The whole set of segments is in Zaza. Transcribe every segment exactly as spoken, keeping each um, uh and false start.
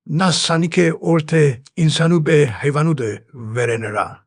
Na sanike orte însanu be heyvanu de verêne ra.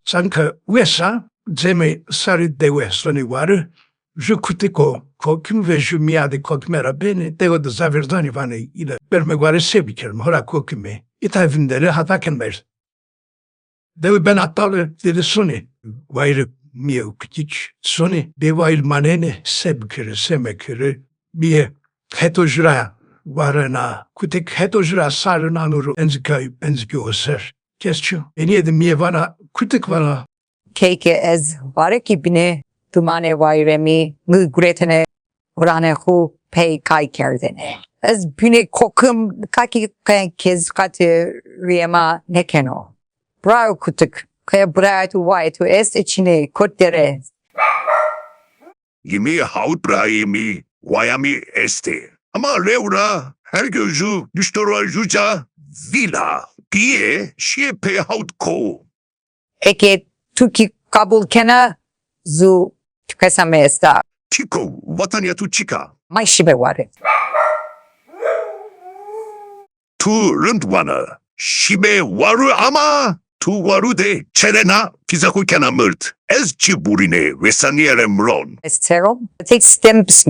Sanike wes a, cemê sarê dewe sonê ware, ju kutiko kokim ve ju mîyadê kokime ra benê, dewe de zavêrdanê vanê île berme ware se bikerime, hora kokime. Îta vindere hata ke merd. Dewe bena tale, dede sonê. Wayîrê mîye û kutik sonê, bê wayîr manenê, se bikere, se mekere. Mîye heto jû ra warena, kutik heto jû ra sarê nano ro, enzika, enzikê o ser. Kes çi yo. Enîye de mîye vana, kutik vana. Keyke ez varekî binê dumanê wayîrê mî, mi guretêne, uranê xu pey kay kerdêne. Ez binê kokim, kakî qe-, kezî qatê rîyê ma nêkeno. Brayo kutik, qe birayê tu wayê tu estê çinê, kot der ê? Yî mî hawt birayê mî, waya mî estê. Ama rew ra her ke ju duşto ra ju ca vîl a. Pîyê şîyê pê hawt ko. Eke tu kî qebul kena, zu qesa mi esta. Çik o, vatanya tu çik a? Ma şîme ware. Tu rind vana. Şîme waru ama tu waru de çerena, fîza xu kena mird. Ez çi burîne, vesanîye re miron. Ez çerom. Tek stem bism.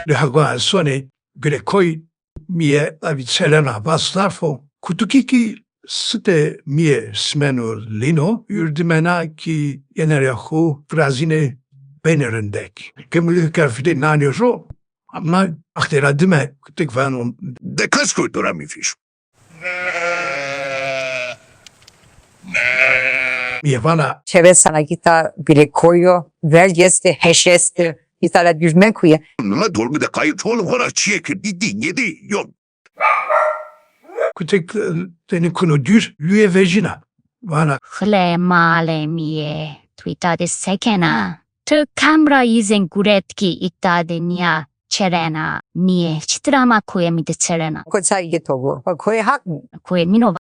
Lê heqwa sonê gure koy. Mîye avî çerena, va zaf o. Kutikî kî sitê mîye simeno lîno, urdimena kî yenerê xu virazînê benê rindek. Kemilî ke fidê nanê ro, ama axtê ra dime kutik vano. De kas koy dora mî fîş. Mîye vana. Çeve sana gita bile koyo, verg estê, heş estê. Îta ra dûr mekuye. Nuna dormi de qayîl tol xora çîyê ke dî dî nêdî yo. Kutik, e, tenê kuno dûr, lûye vejîna. Vana. Xile malê mîye, tu îta de se kena? Tu kam ra yîzên guret kî îta de nîya çerena mîye? Çitir ama koyê mî de çerena? Ko çay gito bu. Ko koyê hak mî? Koyê mî no.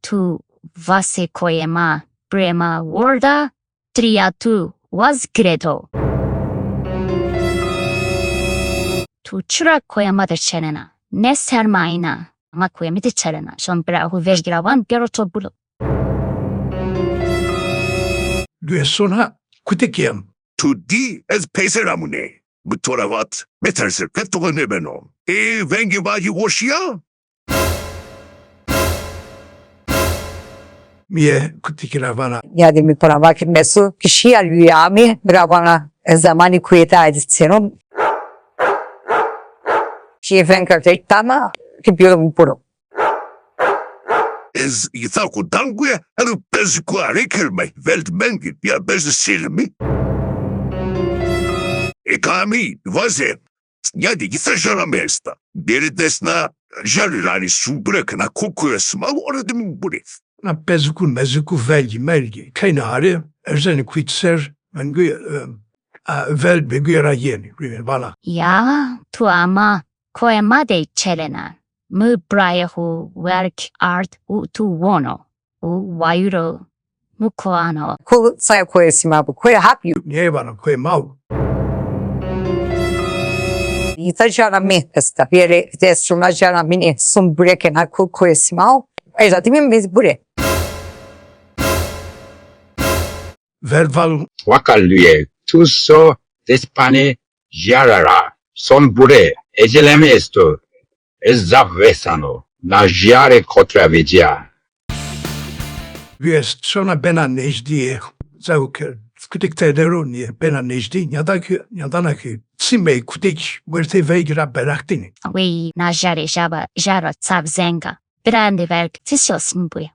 Tu vasê koyê ma, birê ma worda, Tirîya tu waz gireto. Tu çira koya ma de çerena? Ne sermayîna, ma koya mi de çerena. Şon bira xu vejgira van gero to gulo. Duye sona kutekî yem. Tu dî ez peyser amune. Mi to ra vat, meterse, qet to nêbeno. Ê vengê vacî weşîya? Mîye kutikî ra vana. Nîyadê mi to ra va ke mesu, kişîya lûye amê, mi ra vana, ez zamanî kuyê te aydî seno. Şîyê veng kerde, tama, ke bîyo mi buro. Ez îta ku danguye, eno pezî ku arê kerme, veld mengî, bîya bejde sêlimî. Ê kamî, vaze, ya de gîta jara mi esta. Bêrê desna jarî ranî sû birekena, kokuye sima, ora de mi burê. Na pezikû mezikû velgî melgî keyna arê, erzenî kuyt ser, ben guye, e, a, vel be guye ra yenî, guye vana. Ya, tu ama koyê ma de çelena. Mi birayê xu werg ard û tu wono. Û wayiro mi koano. Kul saya koyê sima bu, koyê hak yu. Nêvana koyê ma wu. Yita jana mi esta. Bêrê des şuna jana mi nê. Sum bureke na kul koyê sima wu. Ey zaten mi burê. Ver valu. Waka luye, tu so despanê jara ra. Son burê, ecele mi esto. Ez zaf vesano. Na jiyarê kot ra vecîya. Vîyes sona bena nejdîye. Zewke kutik tede ronîye bena nejdî. Nîyada ki, nîyadana ki çimey kutik wertê veygi ra beraktînî. Wey na jarê jaba, jara çav zenga. Birandê verg, ti sos mi buya.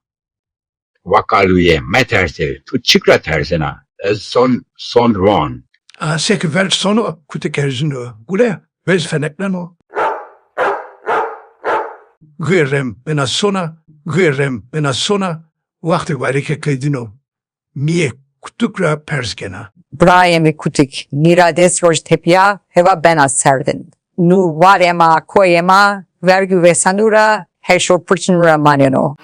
Waka luye, meterse, tu çik ra tersena? Ez son, son ron. A, seke verg sono, kutik erzino. Gule, vez fenekleno. Guye rem bena sona, guye rem bena sona, waxtê warike qedîno. Mîye kutik ra pers kena. Birayê mi kutik, nîra des roj tepîya, hewa bena serdin. Nu warê ma, koyê ma, vergî vesanû ra, heşo pirçinû ra maneno.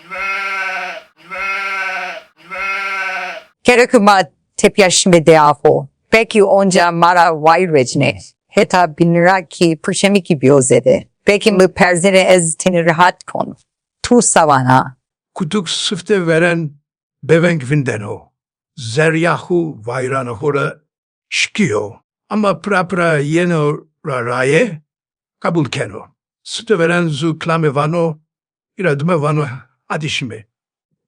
Kereke ma tepîya şîme deya xo. Belkî onca ma ra wayîr vecînê. Heta bînî ra kî purşemîkî bîyo zêde. Belkî mi perzêne ez tenî rehat kon. Tu se vana? Kutuk sifte veren beveng vindeno. Zerrîya xo wayîranê xo ra şikîyo. Ama pira pira yeno ra raye qebul keno. Sifte veren zu kilame vano, îra dime vano, hadî şîme.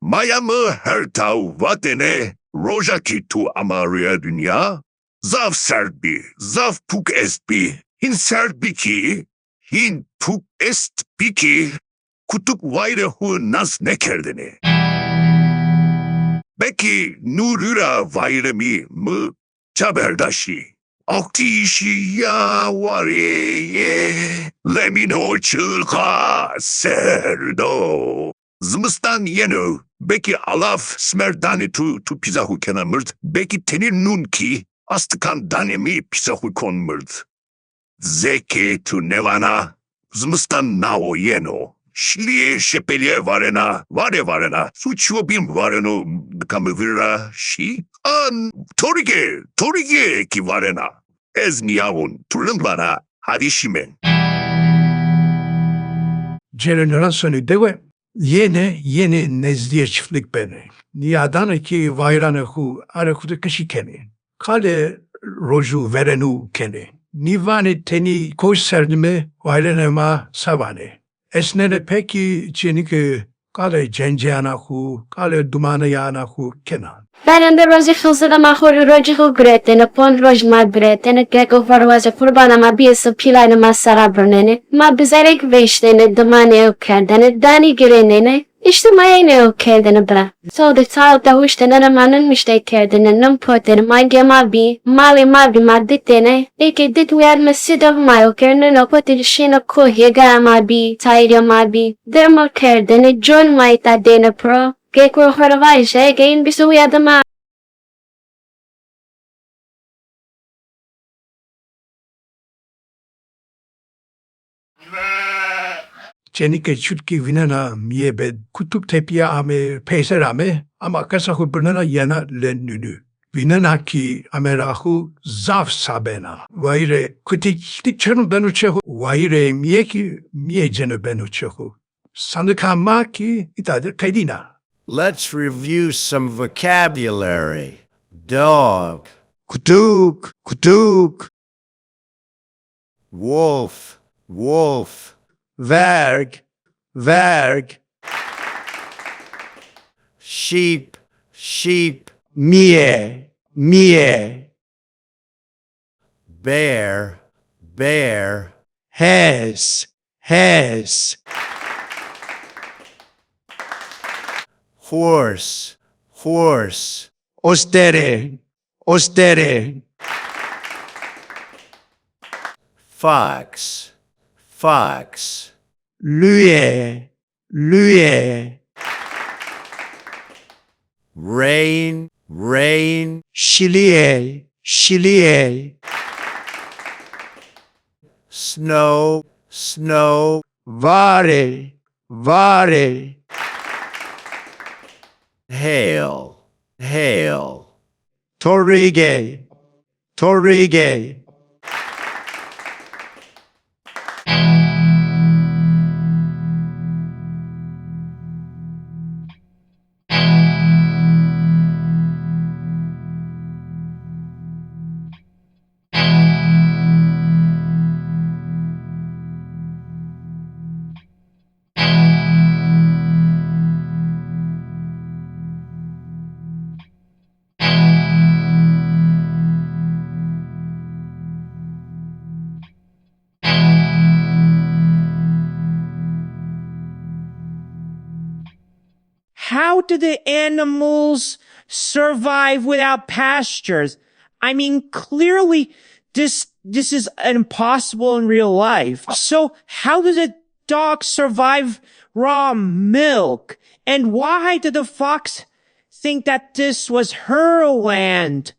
Maya mi her taw vatêne, roja kî tu ama rîya dinya, zaf serd bî, zaf puk est bî. Hîn serd bî kî, hîn puk est bî kî, kutuk wayîrê xo nas nêkerdêne. Belkî nû rî ra wayîrê mi, mi ça berdaşî. Oktî şî ya warê yê, lemîno çiqa serd o. Zimistan yeno, belkî alaf simer danê tu, tu pîza xo kena mird, belkî tenê nûn kî astikan danê mi pîza xo kon mird. Zê ke tu nêvana, zimistan nawo yeno. Şilîye şepelîye varena, vare varena, su çîyo bîn vareno, nika mi vîr ra şî. An torîge, torîge kî varena. Ez nîyawon, tu rind vana, hadî şîme. Jenerasyonê dewe yenê, yenê nezdîye çiftlik benê. Nîyadanê kî wayîranê xo arê xo de qeşî kenê. Qalê roju verenû kenê. Nîvanê tenî koş serdime wayîrenê ma se vanê. Esnenê pekî çênike qalê cencîyana xo, qalê dumanîyana xo kena. Verende rojê Xizirê ma xo rê rojê xo guretêne, pon roj ma guretêne, keko xo rê wazê qurbana ma bîye se pîlanê ma sera birnenê. Ma bizerek vêştêne, dimanê ew kerdêne, danî girênêne. Îşte ma ênê ew kerdêne bira. Sode sal de huştêne ra ma nin miştey kerdêne, nin potêne, mangê ma bî, malê ma bî, ma ditêne. Ê ke dit wîyarme sî dew ma ew kerdêne, no kotê şîne ko, hêgaya ma bî, tayîrê ma bî. Demo kerdêne, con ma îta dêne piro. Keko xo rê vajê, ege în bî se wîya dima. Çênike çutkî vînena mîye be, kutuk tepîya ame, peyser ame, ama qesa xo birnena yena len nûnû. Vînena kî amera xo zaf sa bena. Wayîrê kutik, kutik çerno beno çê xo, wayîrê mîye kî mîye ceno beno çê xo. Sandika ma kî îta de qedîna. Let's review some vocabulary. Dog. Kutuk, kutuk. Wolf, wolf. Verg, verg. Sheep, sheep. Mîye, mîye. Bear, bear. Hes, hes. Horse, horse. Ostere, ostere. Fox, fox. Luye, luye. Rain, rain. Şilîyey, şilîyey. Snow, snow. Varey, varey. Hail, hail. Torrîgey, torrîgey. How do the animals survive without pastures? I mean, clearly, this this is impossible in real life. So, how does a dog survive raw milk? And why did the fox think that this was her land?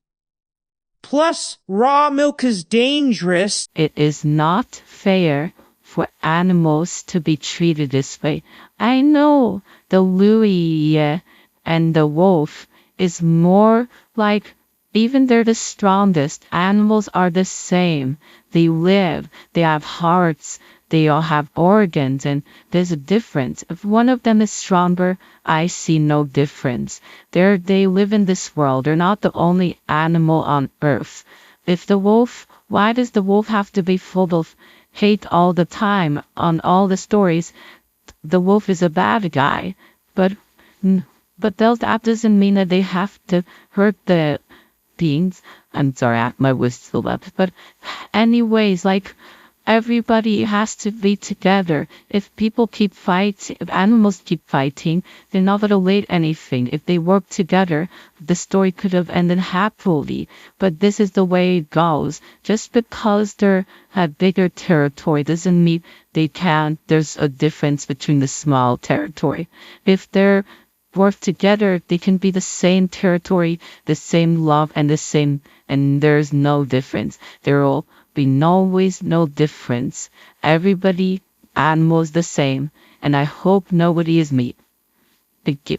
Plus, raw milk is dangerous. It is not fair for animals to be treated this way. I know the luye and the wolf is more like Even they're the strongest, animals are the same. They live, they have hearts, they all have organs, and there's a difference. If one of them is stronger, I see no difference. They're, they live in this world. They're not the only animal on earth. If the wolf, why does the wolf have to be full of hate all the time on all the stories? The wolf is a bad guy, but but those, that doesn't mean that they have to hurt the beings. I'm sorry, I, my voice is so loud. But anyways, like, everybody has to be together. If people keep fighting, if animals keep fighting, they're not gonna win anything. If they work together, the story could have ended happily. But this is the way it goes. Just because they're a bigger territory doesn't mean they can. There's a difference between the small territory. If they're work together, they can be the same territory, the same love, and the same, and there's no difference. There will be always no difference. Everybody, animals the same, and I hope nobody is me. Thank you.